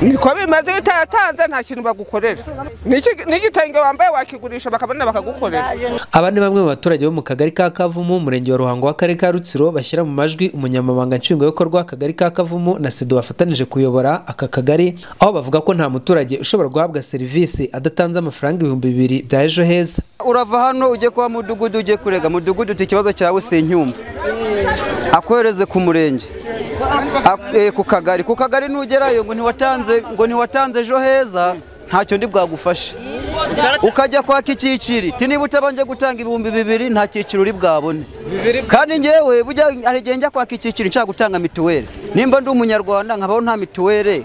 Niko bimaze, iyo utayatanze nta kintu bagukorera. N'igitenge wambaye wakigurisha bakabona bakagukorera. Aba ni bamwe mu baturage bo mu kagari ka Kavumu, umurenge wa Ruhango w'akarere ka Rutsiro, bashyira mu majwi umunyamabanga nshingwabikorwa w'akagari ka Kavumu na SEDO bafatanije kuyobora aka kagari, aho bavuga ko nta muturage ushobora guhabwa serivisi adatanze amafaranga 2000 bya Ejo Heza. Urava hano ujye kwa mudugudu, ujye kurega mudugudu uti ikibazo cyawe sinyumva, akohereze ku murenge, ku kagari, ku kagari nugerayo ngo ntiwatanze, ngo ntiwatanze Ejo Heza, ntacyo ndi bwagufashe. Ukajya kwaka icyiciri, ti niba utabanje gutanga 2000 nta cyiciro uri bwabone. Kandi njyewe burya hari igihe njya kwaka icyiciri nshaka gutanga mituweli, nimba ndi umunyarwanda nkabaho nta mituweli,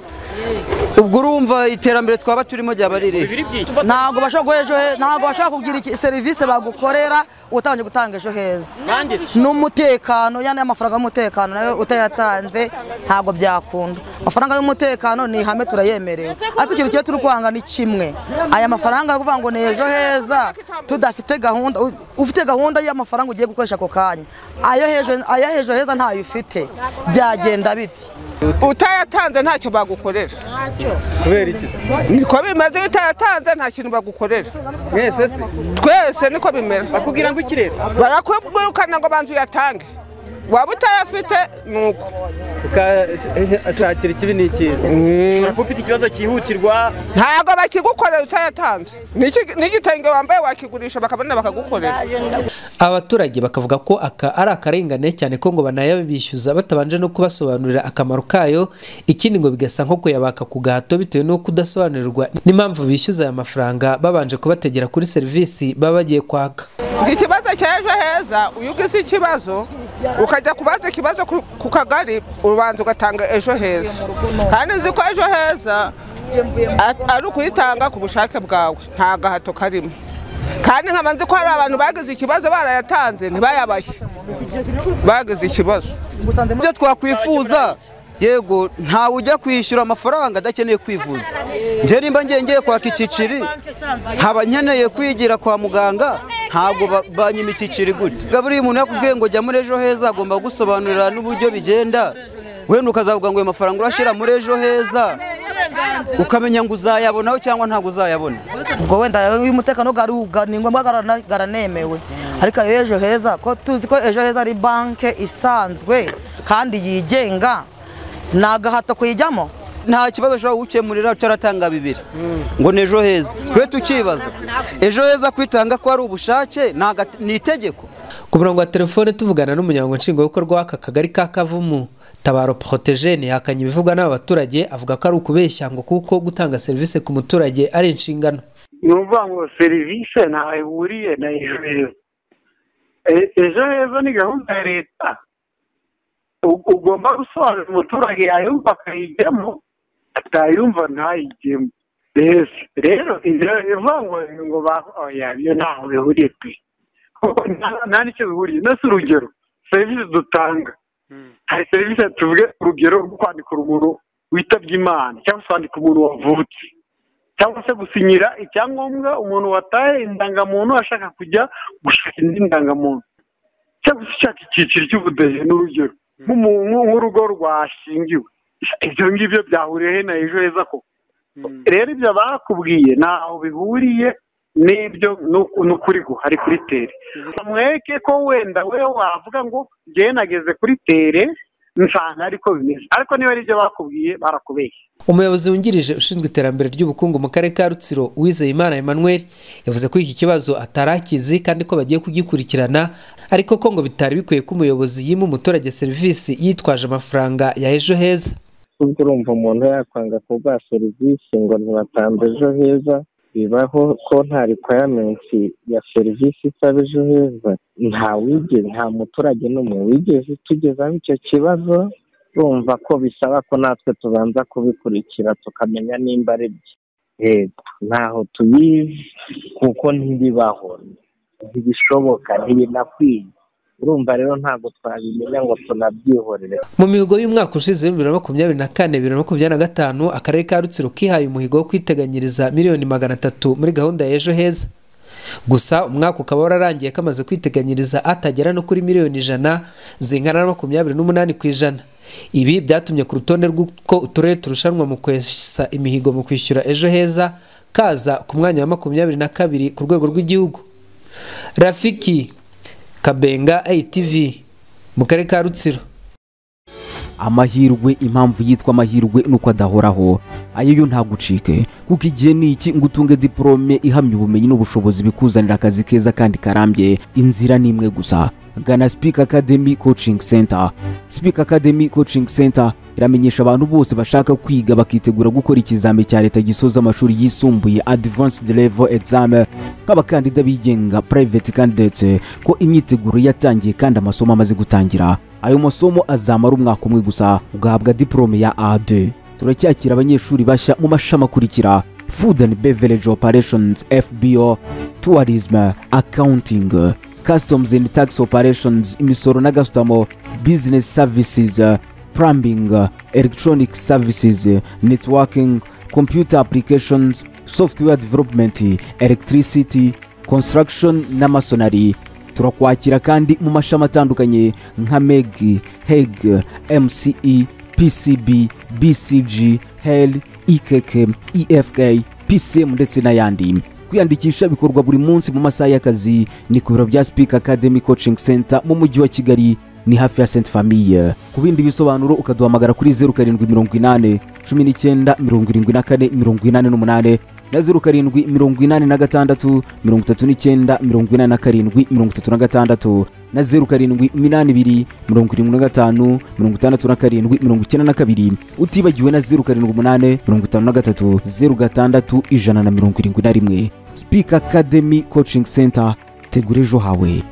ubwo urumva iterambere twaba turimo ryaba riri. Ntabwo bashobora guha Ejo Heza, ntabwo bashobora kugira serivisi bagukorera utabanje gutanga Ejo Heza. N'umutekano, yani amafaranga y'umutekano nayo utayatanze ntabwo byakunda. Amafaranga y'umutekano ni ihame turayemerewe, ariko ikintu cyo turi kwanga ni kimwe, aya mafaranga yo kuvuga ngo ni Ejo Heza tudafite gahunda. Ufite gahunda y'amafaranga ugiye gukoresha ako kanya, ayo Ejo Heza ntayo ufite, byagenda bite? Utayatanze ntacyo bagukorera. Kubera iki? Niko bimaze, iyo utayatanze nta kintu bagukorera. Mwese se? Twese niko bimera. Bakubwira ngo iki rero? Barakwirukana ngo banze uyatange, waba utayafite nuko ukashakira ikibi n'ikiza. Ushobora kuba ufite ikibazo cyihutirwa, ntabwo bakigukorera utayatanze. N'igitenge wambaye wakigurisha bakabona bakagukorera. Abaturage bakavuga ko aka ari akarengane cyane, ko ngo banayabishyuza batabanje no kubasobanurira akamaro kayo. Ikindi ngo bigasa nko kuyabaka ku gahato bitewe no kudasobanurirwa n'impamvu bishyuza aya mafaranga babanje kubategera kuri serivisi baba bagiye kwaka. Ikibazo cya Ejo Heza, uyu ugize ikibazo ukajya kubaza ikibazo ku kagari, ubanza ugatanga Ejo Heza. Kandi nzi ko Ejo Heza ari ukuyitanga ku bushake bwawe, nta gahato karimo. Kandi nkaba nzi ko hari abantu bagize ikibazo barayatanze ntibayabashye, bagize ikibazo. Ibyo twakwifuza, yego, ntawe ujya kwishyura amafaranga adakeneye kwivuza. Njye nimba ngiye kwaka icyiciri, nkaba nkeneye kwigira kwa muganga, ntabwo banyima icyiciri gutya. Buriya umuntu yakubwiye ngo jya muri Ejo Heza, agomba gusobanurira n'uburyo bigenda. Wenda ukazavuga ngo ayo mafaranga urashyira muri Ejo Heza, ukamenya ngo uzayabonaho cyangwa ntabwo uzayabona. Ubwo wenda umutekano ni ngombwa garanemewe, ariko ayo Ejo Heza ko tuzi ko Ejo Heza ari banke isanzwe kandi yigenga, ni agahato kuyijyamo. Nta kibazo ushobora gukemurira utaratanga 2 ngo ni Ejo Heza. Twe tukibaza Ejo Heza kwitanga ko ari ubushake, ni itegeko. Ku murongo wa telefone tuvugana n'umunyamabanga nshingwabikorwa w'aka kagari ka Kavumu, Tabaro Protogene, yahakanye ibivugwa n'aba baturage, avuga ko ari ukubeshya ngo kuko gutanga serivisi ku muturage ari inshingano. Ni ukuvuga ngo serivisi ntaho ihuriye na Ejo Heza. Ejo Heza ni gahunda ya leta, ugomba gusobanurira umuturage, yayumva akayijyamo, atayumva ntayijyemo. Rero ibyo bivuga ngo oya, ntaho bihuriye pe, nta n'icyo bihuriye. Nasi urugero serivisi dutanga, hari serivisi tuvuge urugero rwo kwandikira umuntu witabye Imana, cyangwa se kwandika umuntu wavutse, cyangwa se gusinyira icyangombwa umuntu wataye indangamuntu ashaka kujya gushaka indi ndangamuntu, cyangwa se ushaka icyiciro cy'ubudehe, n'urugero nk'urugo rwashingiwe. Ibyo ngibyo byahuriye he na Ejo Heza koko? Rero ibyo bakubwiye ntaho bihuriye n'ibyo n'ukuri guhari kuri tere. Mweke ko wenda we wavuga ngo njyewe nageze kuri tere nsanga ariko bimeze, ariko niba ari ibyo bakubwiye barakubeshye. Umuyobozi wungirije ushinzwe iterambere ry'ubukungu mu karere ka Rutsiro, Uwizeyimana Emmanuel, yavuze ko iki kibazo atarakizi kandi ko bagiye kugikurikirana, ariko ko ngo bitari bikwiye ko umuyobozi yima umuturage serivisi yitwaje amafaranga ya Ejo Heza. Ubwo urumva umuntu yakwanga kuguha serivisi ngo ntibatanze Ejo Heza, bibaho ko nta requirement ya serivisi isaba Ejo Heza. Nta muturage n'umwe wigeze tugezaho icyo kibazo. Urumva ko bisaba ko natwe tubanza kubikurikira tukamenya nimba ari byo. Yego, ntaho tubizi kuko ntibibaho, ntibishoboka, ntibinakwiye. Urumva rero ntabwo twabimenya ngo tunabyihorere. Mu mihigo y'umwaka ushize 2024 2025, akarere ka Rutsiro kihaye umuhigo wo kwiteganyiriza miliyoni 300 muri gahunda ya Ejo Heza. Gusa umwaka ukaba wararangiye kamaze kwiteganyiriza atagera no kuri miliyoni 100 zingana na 28%. Ibi byatumye ku rutonde rw'uko uturere turushanwa mu kwesa imihigo mu kwishyura Ejo Heza kaza ku mwanya wa 22 ku rwego rw'igihugu. Rafiki Kabenga, ATV, mu karere ka Rutsiro. Amahirwe, impamvu yitwa amahirwe nuko adahoraho, ayo yo ntagucike, kuko igihe ni iki ngo utunge diplome ihamya ubumenyi n'ubushobozi bikuzanira akazi keza kandi karambye. Inzira ni imwe gusa, gana Speak Academy Coaching Center. Speak Academy Coaching Center iramenyesha abantu bose bashaka kwiga bakitegura gukora ikizami cya leta gisoza amashuri yisumbuye, Advanced Level Exam, nk'abakandida bigenga, private candidates, ko imyiteguro yatangiye kandi amasomo amaze gutangira. Ayo masomo azamara umwaka umwe gusa, ugahabwa diplome ya A2. Turacyakira abanyeshuri bashya mu mashami akurikira: Food and Beverage Operations, FBO, Tourism, Accounting, Customs and Tax Operations, imisoro na gasutamo, Business Services, Plumbing, Electronic Services, Networking, Computer Applications, Software Development, Electricity, Construction na Masonry. Turakwakira kandi mu mashami atandukanye nka MEG, HEG, MCE, PCB, BCG, HEL, IKK, EFK, PCM ndetse n'ayandi. Kwiyandikisha bikorwa buri munsi mu masaha y'akazi, ni ku biro bya Speak Academy Coaching Center mu mujyi wa Kigali, ni hafi ya Sainte Famille. Ku bindi bisobanuro ukaduhamagara kuri 0780 19 74 88 na 0786 39 87 36 na 0782 75 67 92, utibagiwe na 078 53 06 171. Speak Academy Coaching Center, tegura ejo hawe.